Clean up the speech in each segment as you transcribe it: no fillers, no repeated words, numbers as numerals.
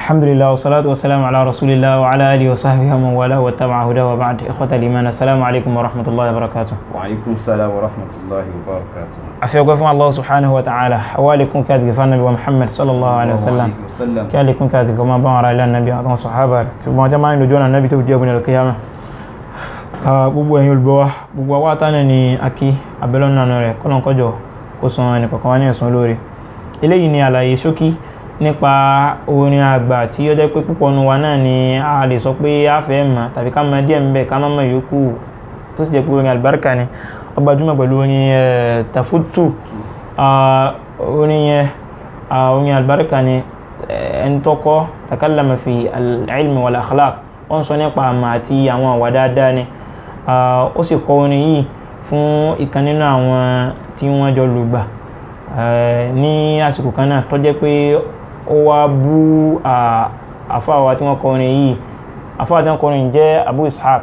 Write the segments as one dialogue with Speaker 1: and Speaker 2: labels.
Speaker 1: Alhamdulillah wa salatu wa salam ala rasulillah wa ala alihi wa sahbihi wa man wala wa tabi'a huda wa ba'd. Ikhwata al-iman, assalamu alaikum wa rahmatullahi wa barakatuh.
Speaker 2: Wa alaikum salam wa rahmatullahi wa barakatuh.
Speaker 1: Àfi ọpẹ́ fún Allah subhanahu wa ta'ala, wa alaikum kí a ti gẹ̀fà nabi wa Muhammad sallallahu alaihi wasallam, kí alaikum kí a ti gẹ̀fà bá ara ilẹ̀ nabi àtàwọn sahaba rẹ̀ tí wọ́n jẹ́ máa ń lójú ọ̀nà nabi tó fi jẹ́ ọgbìn al-qiyamah. Gbogbo ẹ̀yin olùgbọ́ wa, gbogbo wa tánà ni akí abẹ́lọ́nà rẹ̀ kọ́lọ́nkọ́jọ kó san ẹnì kọ̀ọ̀kan wá ní ẹ̀san lóore. Eléyìí ni àlàyé ṣókí nípa orin àgbà tí ó jẹ́ pé púpọ̀ nu wa náà ni a lè sọ pé a fẹ́ mọ̀ tàbí ká mọ̀ díẹ̀ ńbẹ̀, ká má mọ̀ yòókù, tó sì jẹ́ pé orin àlùbáríkà ni. Ó gbajúmọ̀ pẹ̀lú orin Tafutu. Orin yẹn, orin àlùbáríkà ni. Ẹni tó kọ takallama fi al-ilmi wal akhlaq, ó ń sọ nípa àmà àti àwọn àwà dáadáa ni. Ó sì kọ orin yìí fún ìkan nínú àwọn tí wọ́n jọ lùgbà ní àsìkò kan náà, tó jẹ́ pé ó wá bú àfáà tí wọ́n kọ orin yìí. Àfáà tí wọ́n kọ orin jẹ́ Abu Ishaq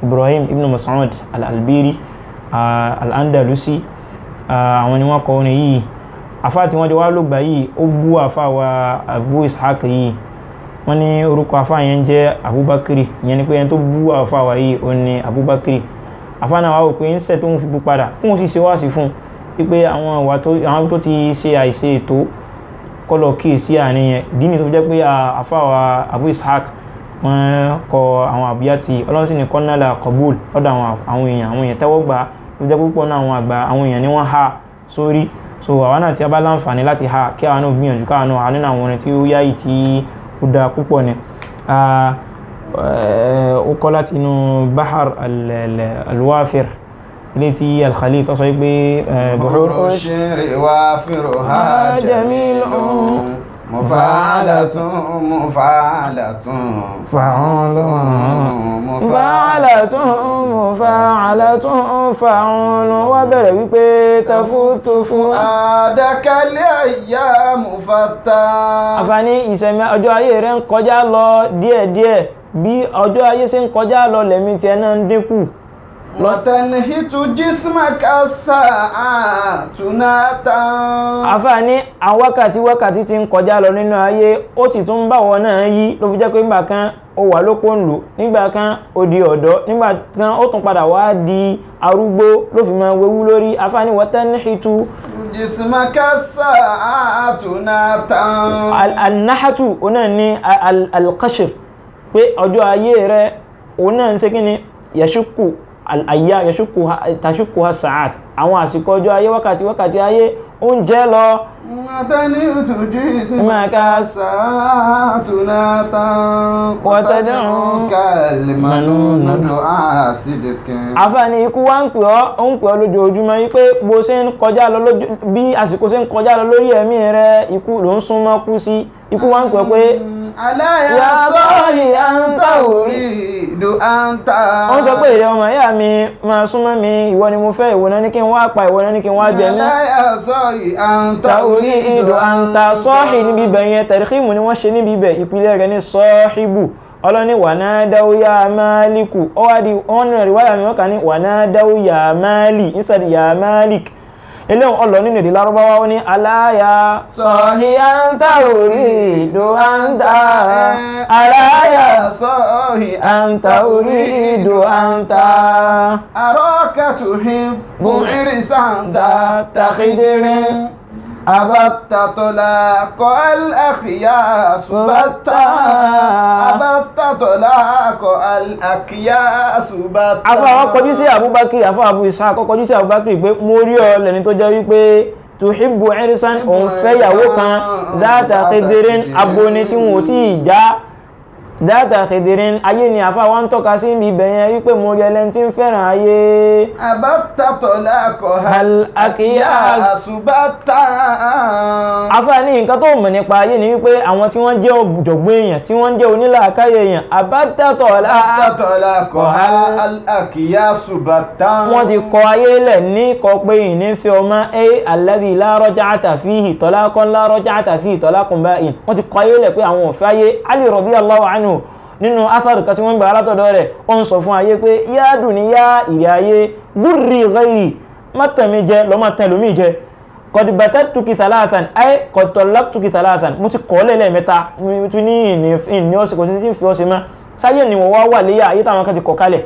Speaker 1: Ibrahim ibn Mas'ud al-Albiri al-Andalusi. Àwọn ni wọ́n kọ orin yìí. Àfáà tí wọ́n jọ wá lògbà yìí, ó bú àfáà wa Abu Ishaq yìí. Wọ́n ní orúkọ àfáà yẹn jẹ́ Abubakiri. Ìyẹn ni pé ẹni tó bú àfáà wa yìí, ó ní Abubakiri. Àfáà náà wá wò pé ń sẹ́ tó ń fi bú padà, kóun sì ṣe wáàsí fún un wípé àwọn ìwà tó àwọn tó ti ṣe àìṣe ètò kọlọ̀ kíyèsí àárín yẹn. Ìdí ni tó fi jẹ́ pé àfáà wa Abu Ishaq, wọ́n kọ àwọn àbúyá tí Ọlọ́run sì ní kọ́nàlá kọbúl lọ́dọ̀ àwọn èèyàn. Àwọn èèyàn tẹ́wọ́ gbà, tó fi jẹ́ púpọ̀ náà àwọn àgbà, àwọn èèyàn ni wọ́n há sórí. So àwa náà tí a bá láǹfààní láti há, kí àwa náà gbìyànjú káwa náà há nínú àwọn orin tí ó yáyì tí ó dáa púpọ̀ ni. Ó kọ́ láti inú Bahar al-Wafir, ilé tí al-Khalil tó sọ wípé
Speaker 2: buhuru shiri wafiruha jamilun mufa'alatun mufa'alatun
Speaker 1: fa'ulun mufa'alatun mufa'alatun fa'ulun. Wá bẹ̀rẹ̀ wípé tafutu fún
Speaker 2: adakali ayyamu fatta.
Speaker 1: Àfààní ìṣẹ̀mí ọjọ́ ayé rẹ̀ ń kọjá lọ díẹ̀díẹ̀. Bí ọjọ́ ayé ṣe ń kọjá lọ, lẹ́mí tiẹ̀ náà ń dínkù.
Speaker 2: Watanhitu jismaka sa'atunata.
Speaker 1: Àfààní àwọn wákàtí wákàtí tí ń kọjá lọ nínú ayé, ó sì tún bá wọn náà yí, ló fi jẹ́ pé nígbà kan ó wà lópó ń lò, nígbà kan ó di ọ̀dọ́, nígbà kan ó tún padà wá di arúgbó, ló fi máa wéwú lórí. Àfààní watanhitu
Speaker 2: jismaka sa'atunata.
Speaker 1: Al-nahatu, òun náà ní al-qashr, pé ọjọ́ ayé rẹ̀ òun náà ń ṣe kí ni, yashuku al-ayya yashuku tashuku ha sa'at, àwọn àsìkò ọjọ́ ayé, wákàtí wákàtí ayé ó ń jẹ́ lọ.
Speaker 2: Watanhitu jismaka sa'atunata. Watad'uka al-manunu du'a sidqin.
Speaker 1: Àfààní ikú wá ń pè ọ́, ó ń pè ọ́ lójoojúmọ́ wípé bó ṣe ń kọjá lọ lójú, bí àsìkò ṣe ń kọjá lọ lórí ẹ̀mí rẹ, ikú ló ń súnmọ́ kú sí. Ikú wá ń pè ọ́ pé
Speaker 2: Ala ya sahi anta uridu anta.
Speaker 1: Ó ń sọ pé, ìrẹ́ ọmọ ìyá mi, máa súnmọ́ mi, ìwọ ni mo fẹ́, ìwọ náà ní kí n wá pa, ìwọ náà ní kí n wá jẹ mí.
Speaker 2: Ala ya sahi anta
Speaker 1: uridu anta. Sọ́ọ̀hì níbi ibẹ̀ yẹn, tẹ̀ríkìmù ni wọ́n ṣe níbi ibẹ̀. Ìpìlẹ̀ rẹ̀ ní sọ́ọ̀hìbù. Ọlọ́ni wà náà dáwó ya máàlìkù, ó wá di wọ́n nínú ìwáyà mi, wọ́n kà ní wà náà dáwó ya máàlì instead ya máàlìk. Eléhùn ọlọ nínú èdè Lárúbáwá. Ó ní aláya sọ̀hí anta uridu anta, aláya
Speaker 2: sahi
Speaker 1: anta uridu anta.
Speaker 2: Araka tuhibbu irsan dhata khidrin abatta talaqa al-akhyas batta abatta talaqa al-akhyas batta.
Speaker 1: Afa àwọn kọjú sí Abubakar, afa Abu Ishaq kọjú sí Abubakar pé mo rí ọ lẹni tó jẹ́ wípé tuhibbu irsan, òun fẹ́ ìyàwó kan, dhata khidrin, aboni tí wọn ò tí ì já. Dhata khidrin, ayé ni àfa wa ń tọ́ka sí ibi ibẹ̀ yẹn, wípé mo rí ẹlẹ́ni tí ń fẹ́ràn ayé.
Speaker 2: Abatta talaqa
Speaker 1: al-akhyas
Speaker 2: al-akhyas batta.
Speaker 1: Afa ní nǹkan tó mọ̀ nípa ayé ni wípé àwọn tí wọ́n jẹ́ ọ̀jọ̀gbọ́n èèyàn, tí wọ́n jẹ́ onílàákáyè èèyàn, abatta talaqa
Speaker 2: talaqa al-akhyas batta.
Speaker 1: Wọ́n ti kọ ayé lẹ̀ ní kọ pé ìnífẹ́ ọmọ ẹ alladhi la raj'ata fihi talaqan la raj'ata fihi talaqun ba'in. Wọ́n ti kọ ayé lẹ̀ pé àwọn òfẹ́ ayé. Ali radiyallahu anhu, nínú atharu kan tí wọ́n gbà látọ̀dọ̀ rẹ̀, ó ń sọ fún ayé pé yá dùn ní yá ìrì ayé gurri ghairi, má tàn mí jẹ, lọ́ má tàn lómi jẹ. Qad batattuki thalathan, ay qad talaqtuki thalathan, mo ti kọ́ lẹ́lẹ́mẹ́ta, mo tún ní ìní ọ̀sẹ̀, kò sí ti fi ọ̀sẹ̀ mọ́ sáyé ni wọ́n wá wà léyà ayé táwọn kan ti kọ̀ kalẹ̀.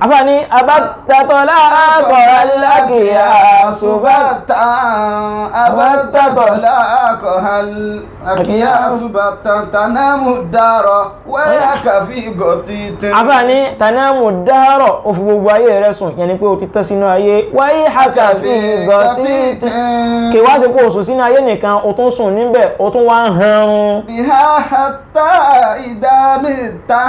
Speaker 1: Afaani abatatọ́lá akọ̀ọ́lákìá
Speaker 2: Subata abatatọ́lá akọ̀ọ́lákìá subata tanamu dárọ̀ wáyà kàfi gọ̀tì tẹ̀.
Speaker 1: Afaani tanamu dárọ̀, ó fi gbogbo ayé rẹ̀ sùn, yẹn ni pé o ti tán sínú ayé. Wáyé haka fi gọ̀tì tẹ̀, kì wá ṣe kó o sùn sínú ayé nìkan, o tún sùn níbẹ̀, o tún wá ń hanrun.
Speaker 2: Biha hatta idha mitta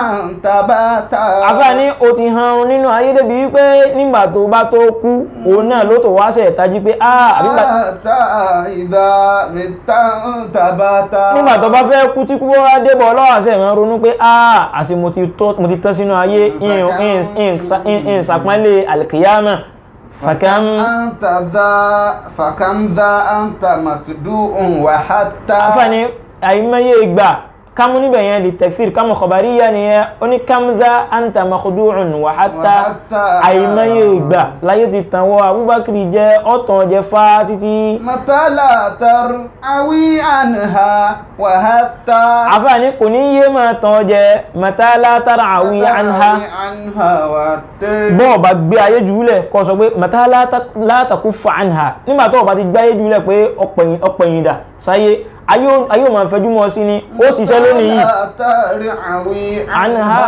Speaker 2: tabata.
Speaker 1: Afaani o ti hanrun nínú ayé débi wípé nígbà tó bá tó kú, òun náà ló tó wá ṣe tají pé ah, àbí
Speaker 2: Hatta idha mitta tabata.
Speaker 1: Nígbà tó bá fẹ́ kú, tí kú wá débọ̀, ọlọ́wà ṣe máa ronú pé ah, àṣì mo ti tán sínú ayé, ìsàpánlé alkiyama fakam.
Speaker 2: Anta dha fakam dha anta makdu'un wa hatta.
Speaker 1: Afáàní àìmọye ìgbà kámú níbẹ̀ yẹn lè tafsir kámú khabariyya nìyẹn. Ó ní kam dha anta makhdu'un wa hatta, àìmọye ìgbà láyé ti tàn wọ Abubakar jẹ́ ọ̀tàn jẹ fá títí.
Speaker 2: Mata la tar'awi anha wa hatta.
Speaker 1: Àfáàní kò ní yé máa tàn jẹ, mata la tar'awi anha.
Speaker 2: Anha wa hatta.
Speaker 1: Bọ́ọ̀ bá gbé ayé jùlẹ̀ kọ́ sọ pé mata la takuffa anha, nígbà tó bá ti gbé ayé jùlẹ̀ pé ọ̀pẹ̀yìndà sáyé, ayé ò máa fẹjú mọ́ sí ni. Ó ṣiṣẹ́ lónìí yìí,
Speaker 2: anha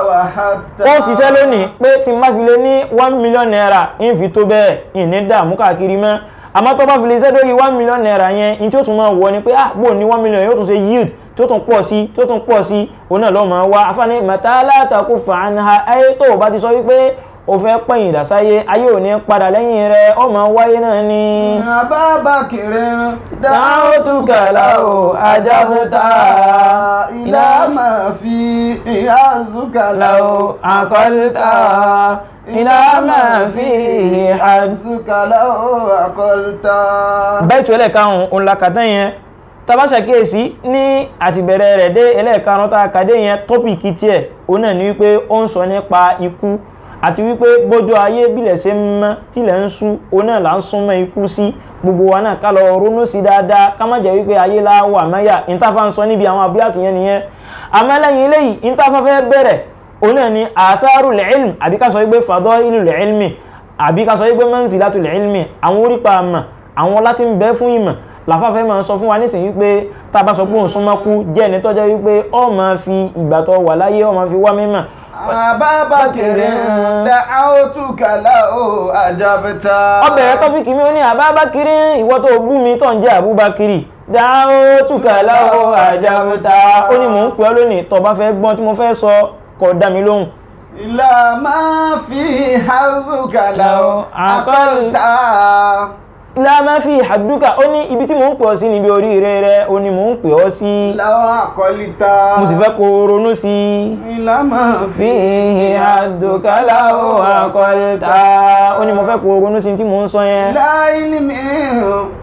Speaker 2: wa hatta.
Speaker 1: Ó ṣiṣẹ́ lónìí pé tí n bá fi lé ní ₦1 million ń fi tó bẹ́ẹ̀, ìní dààmú káàkiri mọ́. Àmọ́ tó bá fi lè ṣẹ́ lórí ₦1 million yẹn, in tí ó tún máa wọ ni pé ah, bó ní 1 million yóò tún ṣe yield tó tún pọ̀ sí, tó tún pọ̀ sí, òun náà lọ́ọ́ máa wá. Afáàní mata la takuffa anha, ayé tó o bá ti sọ wípé o fẹ́ pẹ̀yìn ìdàsáyé, ayé ò ní padà lẹ́yìn rẹ̀, ó máa wáyé náà ni.
Speaker 2: Ababakir da'awtuka law ajabta ila ma fi hazuka law
Speaker 1: aqalta ila ma fi
Speaker 2: hazuka law aqalta.
Speaker 1: Bẹ́ẹ̀ tó ẹlẹ́karùn-ún òun la kàtán yẹn. Tá bá ṣàkíyèsí ní àtìbẹ̀rẹ̀ rẹ̀ dé ẹlẹ́ẹ̀karùn-ún tá a kàdé yẹn, topic tiẹ̀ òun náà ni wípé ó ń sọ nípa ikú, àti wípé bójú ayé bílẹ̀ ṣe ń mọ́ tílẹ̀ ń ṣú, òun náà là ń súnmọ́ ikú sí. Gbogbo wa náà ká lọ ronú sí dáadáa, ká má jẹ́ wípé ayé la wà mẹ́yà. Ìntàfà ń sọ níbi àwọn àbúyá tìyẹn nìyẹn. Àmọ́ lẹ́yìn eléyìí, ìntàfà fẹ́ bẹ̀rẹ̀ òun náà ni atharul ilm, àbí ká sọ wípé fadailul ilmi, àbí ká sọ wípé manzilatul ilmi, àwọn orípa àmà, àwọn láti ń bẹ fún ìmọ̀ làfáfẹ́ máa ń sọ fún wa nísìnyí wípé tá a bá sọ pé òun súnmọ́ kú, jẹ́ ẹni tó jẹ́ wípé ó máa fi ìgbà tó wà láyé, ó máa fi wá mímọ̀.
Speaker 2: Ababakir da'awtuka law ajabta.
Speaker 1: Ó bẹ̀rẹ̀ topic mi, ó ní Ababakir, ìwọ tó bú mi tó ń jẹ́ Abubakiri, da'awtuka law ajabta, ó ní mò ń pè ọ́ lónìí, tó bá fẹ́ gbọ́n tí mo fẹ́ sọ, kó dá mi lóhùn.
Speaker 2: Ila ma fi hazuka law aqalta.
Speaker 1: La ma fi hadduka, ó ní ibi tí mò ń pè ọ́ sí níbi oríire rẹ, ó ní mò ń pè ọ́ sí.
Speaker 2: Law aqalta.
Speaker 1: Mo sì fẹ́ kó ronú sí i.
Speaker 2: Ila ma
Speaker 1: fi hadduka law aqalta, ó ní mo fẹ́ kó ronú sí tí mò ń sọ yẹn.
Speaker 2: Ila ilmi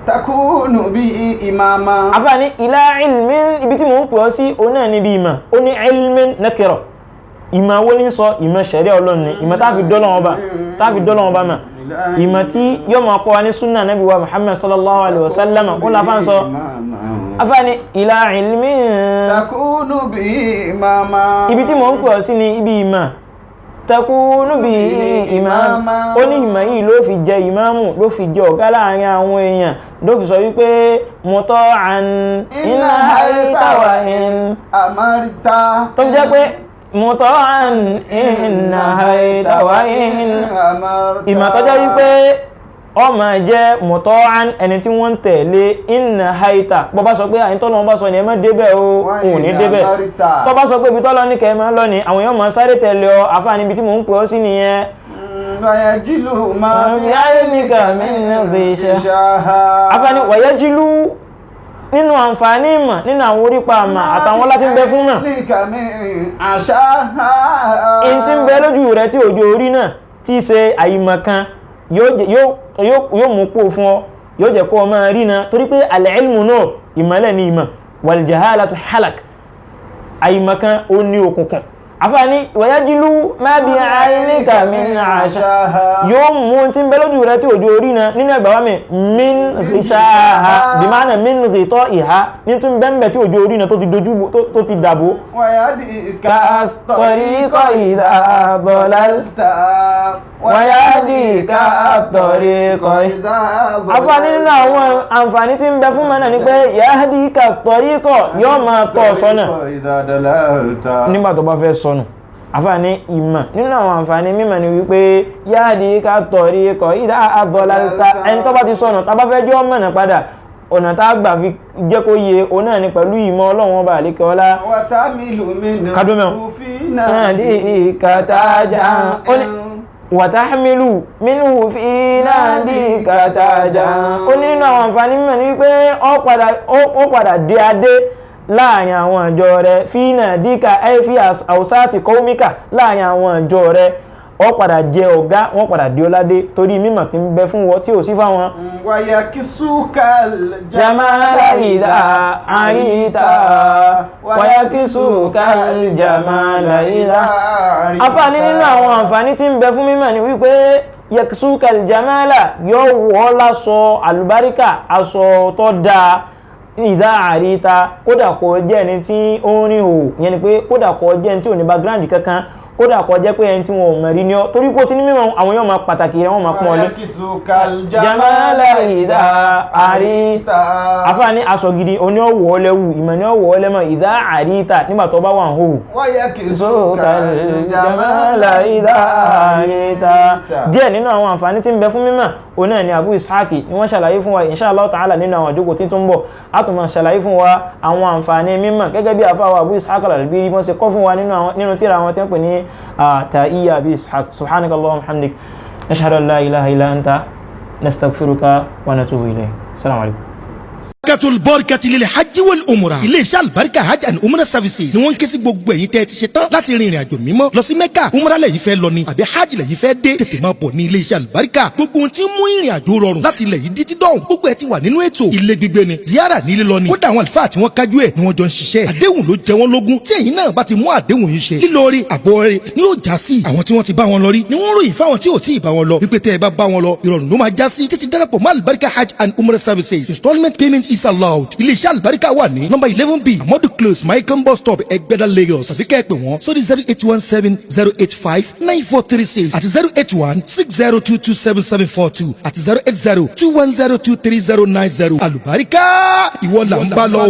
Speaker 2: takunu bi imama.
Speaker 1: Àfààní ila ilmin, ibi tí mò ń pè ọ́ sí òun náà níbi ìmọ̀. Ó ní ilmin nakira, ìmọ̀ wo ní sọ? Ìmọ̀ ṣẹ̀ríà Ọlọ́run ni, ìmọ̀ táfi dọ́lọ́wọ́n bá mà, ìmọ̀ tí yóò máa kọ́ wa ní súnà Nábì wa Muhammad sallallahu alaihi wasallam, ó la fà ń sọ. Afáàní ila ilmin
Speaker 2: takunu bi imama.
Speaker 1: Ibi tí mò ń pè ọ́ sí ni ibi ìmọ̀ takunu bi imama. Ó ní ìmọ̀ yìí ló fi jẹ ìmáàmù, ló fi jẹ ọ̀gá láàrin àwọn èèyàn, ló fi sọ wípé muta'an in haita wa in
Speaker 2: amarita.
Speaker 1: Tó fi jẹ́ pé muta'an in haita wa in
Speaker 2: amarita.
Speaker 1: Ìmọ̀ tó jẹ́ wípé ó máa jẹ́ muta'an, ẹni tí wọ́n ń tẹ̀lé, in haita, bọ́ bá sọ pé àyíntọ́ lọ́wọ́ bá sọ ni ẹ má débẹ̀ o, òun ní débẹ̀. Tó bá sọ pé ibi tọ́lọ́ ní kẹ́ ẹ máa lọ ni, àwọn èèyàn máa sáré tẹ̀lé ọ. Àfáàní ibi tí mò ń pè ọ́ sí nìyẹn.
Speaker 2: Wayajilu ma
Speaker 1: bi aynika min dhisha. Àfáàní wayajilu, nínú àǹfààní ìmọ̀, nínú àwọn orípa àmà àtàwọn láti ń bẹ fún mọ̀, in tí ń bẹ lójú rẹ tí òjò orí náà tí í ṣe àìmọ̀ kan yóò mú kó fún ọ, yóò jẹ́ kó o máa rí náà, torí pé al-ilmu nur, ìmọ̀lẹ̀ ní ìmọ̀, wal-jahalatu halak, àìmọ̀ kan ó ní òkùnkùn. Àfààní wàyájúlú má bí àìníkà min àṣà, yóò mú tí ń bẹ lójú rẹ tí òjò orí náà. Nínú ẹgbàá wa mi, min ghishāha, bí máa nà min ghitā'iha, ní tún bẹ́ẹ̀ tí òjò orí náà tó ti dojú tó ti dàbò.
Speaker 2: ويهديك
Speaker 1: الطريق إذا ضللت ويهديك الطريق.
Speaker 2: إذا ضللت.
Speaker 1: Àǹfààní nínú àwọn àǹfààní tí ń bẹ fún mọ́nà ni pé يهديك الطريق, yóò máa tọ́ ọ sọ́nà
Speaker 2: إذا ضللت.
Speaker 1: Nígbà tó bá fẹ́ sọnù. Àǹfààní ìmọ̀, nínú àwọn àǹfààní mímọ̀ ni wípé يهديك الطريق إذا ضللت. Ẹni tó bá ti sọnù, tá bá fẹ́ jẹ́ ọmọ padà, ọ̀nà tá a gbà fi jẹ́ kó yé òun náà ni pẹ̀lú ìmọ̀ Ọlọ́run Ọba àlékè ọlá.
Speaker 2: وتعمل منه
Speaker 1: Kádùmẹ̀.
Speaker 2: في
Speaker 1: ناديك تاجا. Ó ní وتحمل منه في ناديك تاجا. Ó ní nínú àwọn àǹfààní mímọ̀ ni wípé ó padà dé adé láàrin àwọn ìjọ rẹ̀. في ناديك أي في أوساط قومك, láàrin àwọn ìjọ rẹ̀, ó padà jẹ ọ̀gá, wọ́n padà dé ọládé torí mímọ̀ tí ń bẹ fún wọn tí ò sí fáwọn.
Speaker 2: ويكسوك
Speaker 1: جمال إذا عريت ويكسوك الجمال إذا. Àǹfààní nínú àwọn àǹfààní tí ń bẹ fún mímọ̀ ni wípé يكسوك الجمال, yóò wọ̀ ọ́ láṣọ àlùbáríkà, aṣọ tó dáa. إذا عريت, kódà kó jẹ́ ẹni tí ó ń rìn hò, yẹn ni pé kódà kó jẹ́ ẹni tí ò ní background kankan, kódà kó jẹ́ pé ẹni tí wọn ò mọ̀ rí ni ọ́, torí pé ó ti ní mímọ̀, àwọn yóò máa pàtàkì rẹ̀, wọ́n máa pọ́n ọ lé.
Speaker 2: ويكسوك
Speaker 1: جمال إذا عريت. Àfààní aṣọ gidi oní ọ̀wọ́ ọlẹ́wù, ìmọ̀ ní ọ̀wọ́ ọlẹ́mọ̀. إذا عريت, nígbà tó bá wà ń hò.
Speaker 2: ويكسوك
Speaker 1: جمال إذا عريت. Díẹ̀ nínú àwọn àǹfààní tí ń bẹ fún mímọ̀ òun náà ni Abu Ishaq ni wọ́n ṣàlàyé fún wa. Insha Allah ta'ala, nínú àwọn àjókòó tí tó ń bọ̀, a tún máa ṣàlàyé fún wa àwọn àǹfààní mímọ̀ gẹ́gẹ́ bí àfáwà Abu Ishaq al-Albiri wọ́n ṣe kọ́ fún wa nínú tírà àwọn tí wọ́n pè ní Ta'iyya Abu Ishaq. سبحانك اللهم وبحمدك، نشهد أن لا إله إلا أنت، نستغفرك ونتوب إليك. السلام عليكم.
Speaker 3: Barakatul barikati للحج والعمرة. Iléeṣẹ́ Alibarika Hajj and Umrah Services ni wọ́n ń ké sí gbogbo ẹ̀yin tẹ́ ẹ ti ṣe tán láti rin ìrìn àjò mímọ́ lọ sí Mẹ́kà. Umrah lẹ́yìn fẹ́ lọ ni àbí hajj lẹ́yìn fẹ́ dé, tètè máa bọ̀ ní iléeṣẹ́ Alibarika. Gbogbo ohun tí ń mú ìrìn àjò rọrùn láti ilẹ̀ yìí títí dọ̀hún, gbogbo ẹ̀ ti wà nínú ètò. Ilé gbígbé ni, ziyara nílé lọ ni, kódà àwọn àlùfáà tí wọ́n kájú ẹ̀ ni wọ́n jọ ń ṣiṣẹ́. Àdéhùn ló jẹ wọ́n lógún. Tí ẹ̀yin náà bá ti mú àdéhùn yìí ṣe, lílọrí àbọ̀ rẹ̀ ni yóò já sí. Àwọn tí wọ́n ti bá wọn lọ rí ni wọ́n ròyìn fáwọn tí ò tí ì bá wọn lọ wípé tẹ́ ẹ bá bá wọn lọ, ìrọ̀rùn ló máa já sí. Títí darapọ̀ mọ́ Alibarika Hajj and Umrah Services. Installment payment is allowed. Iléeṣẹ́ Alibarika wà ní number 11B, Amadu Close, Michael bus stop, Ẹgbẹ́dá, Lagos, tàbí kẹ́ ẹ pè wọ́n sórí 08170859436 àti 08160227742 àti 08021023090. Àlùbáríkà, ìwọ là ń bá lọ o.